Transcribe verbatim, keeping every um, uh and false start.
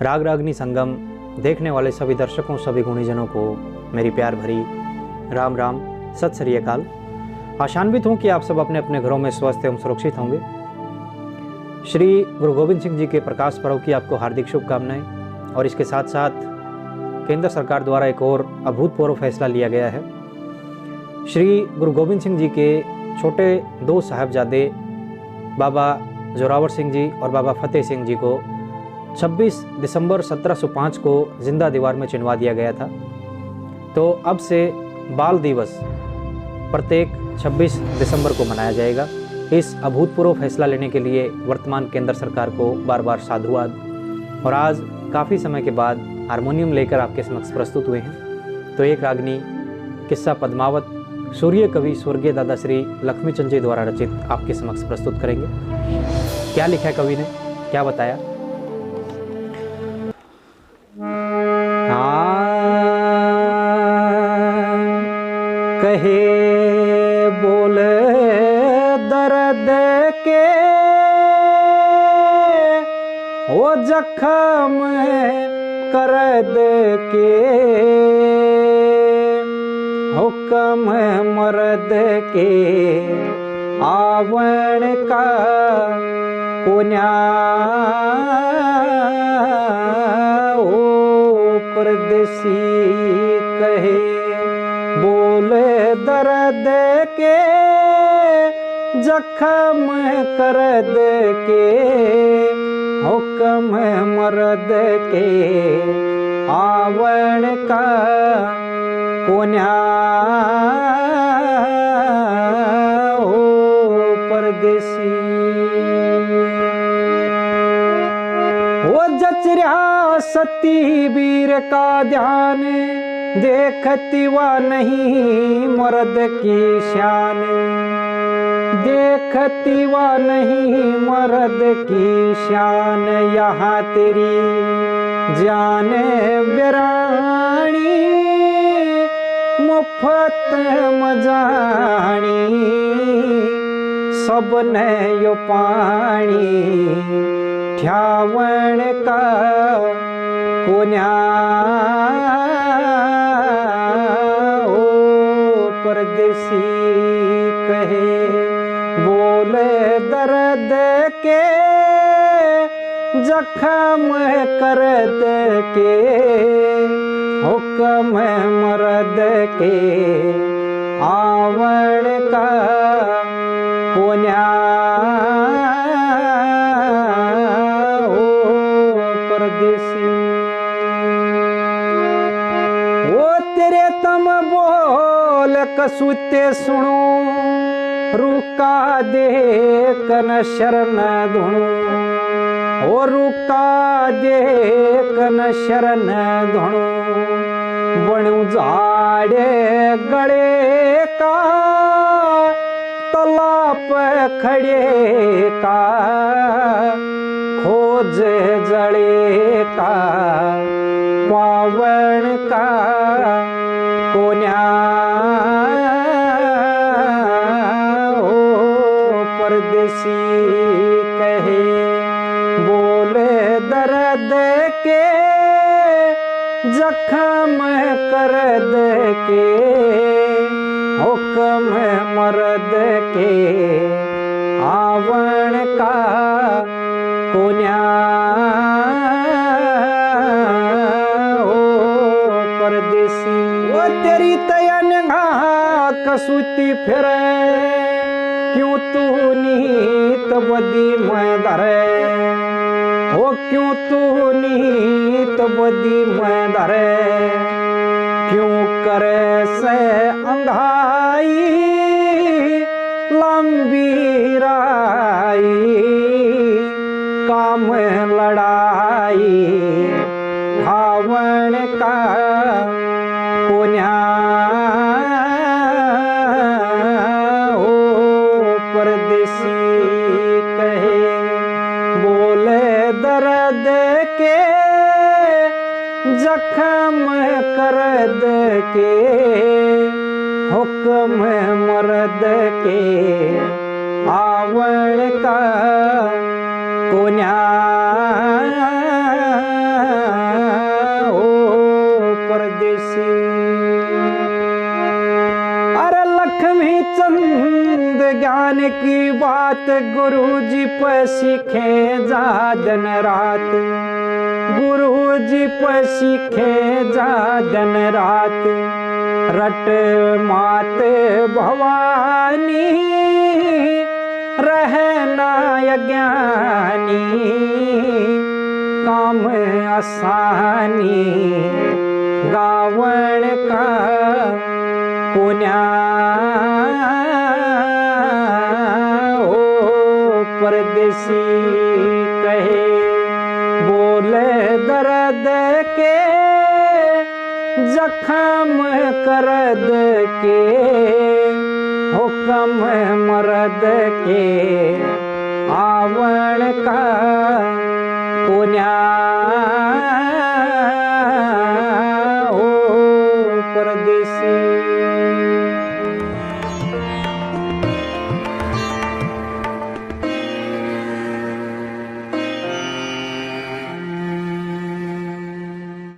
राग रागनी संगम देखने वाले सभी दर्शकों, सभी गुणीजनों को मेरी प्यार भरी राम राम, सत श्री अकाल। आशान्वित हूँ कि आप सब अपने अपने घरों में स्वस्थ एवं सुरक्षित होंगे। श्री गुरु गोविंद सिंह जी के प्रकाश पर्व की आपको हार्दिक शुभकामनाएं। और इसके साथ साथ केंद्र सरकार द्वारा एक और अभूतपूर्व फैसला लिया गया है। श्री गुरु गोविंद सिंह जी के छोटे दो साहबजादे बाबा जोरावर सिंह जी और बाबा फतेह सिंह जी को छब्बीस दिसंबर सत्रह सौ पाँच को जिंदा दीवार में चिणवा दिया गया था। तो अब से बाल दिवस प्रत्येक छब्बीस दिसंबर को मनाया जाएगा। इस अभूतपूर्व फैसला लेने के लिए वर्तमान केंद्र सरकार को बार बार साधुवाद। और आज काफ़ी समय के बाद हारमोनियम लेकर आपके समक्ष प्रस्तुत हुए हैं। तो एक रागनी किस्सा पद्मावत सूर्य कवि स्वर्गीय दादा श्री लक्ष्मीचंद जी द्वारा रचित आपके समक्ष प्रस्तुत करेंगे। क्या लिखा है कवि ने, क्या बताया? हाँ, कहे बोल दर्द के, ओ जख्म करद के, हुक्म मर्द के आवण का कोन्या। ओ परदेसी कहे बोल दर्द के, जख्म करद के, हुक्म मर्द के आवण का कोन्या। ओ परदेसी, ओ जचरिया सती वीर का ध्यान, देखती वा नहीं मर्द की शान, देखती वा नहीं मर्द की शान। यहाँ तेरी जान बिरानी, मुफ्त मजानी, सबने यो पानी ठ्यावण का कोन्या। ओ परदेसी कहे बोल दर्द के, जख्म करद के, हुक्म मर्द के आवण का कोन्या। ओ परदेसी, ओ तेरे तम बोल कसूते सुणो, रुका देख न शरण धुणो, ओ रुका देख न शरण धुणो। बणु झाड़े गले का, तला पे खड़े का, खोज जले का, पावण का कोन्या। ओ परदेसी कहे बोल दर्द के, जख्म करद के, हुक्म मर्द के आवण का कोन्या। ओ परदेसी, ओ तेरी तया निगाह कसूती फिरे, क्यों तू नीत बदी में धरे, ओ क्यों तू नीत बदी में धरे, क्यों करे से अंधाई लंबी राई, काम लड़ाई ठावण का कोन्या। ओ परदेसी कहे, बोले दर्द के, जख्म करद के, हुक्म मर्द के, आवण का कोन्या ओ परदेसी। अरे लक्ष्मी चंद ज्ञान की बात, गुरु जी पे सीखे जा दिन रात, गुरु जी पे सीखे जा दिन रात, रट मात भवानी, रहना अज्ञानी, काम आसानी, गावण का कोन्या ओ परदेसी। कहे, बोले दर्द के, जख्म करद के, हुक्म मर्द के, आवण का कोन्या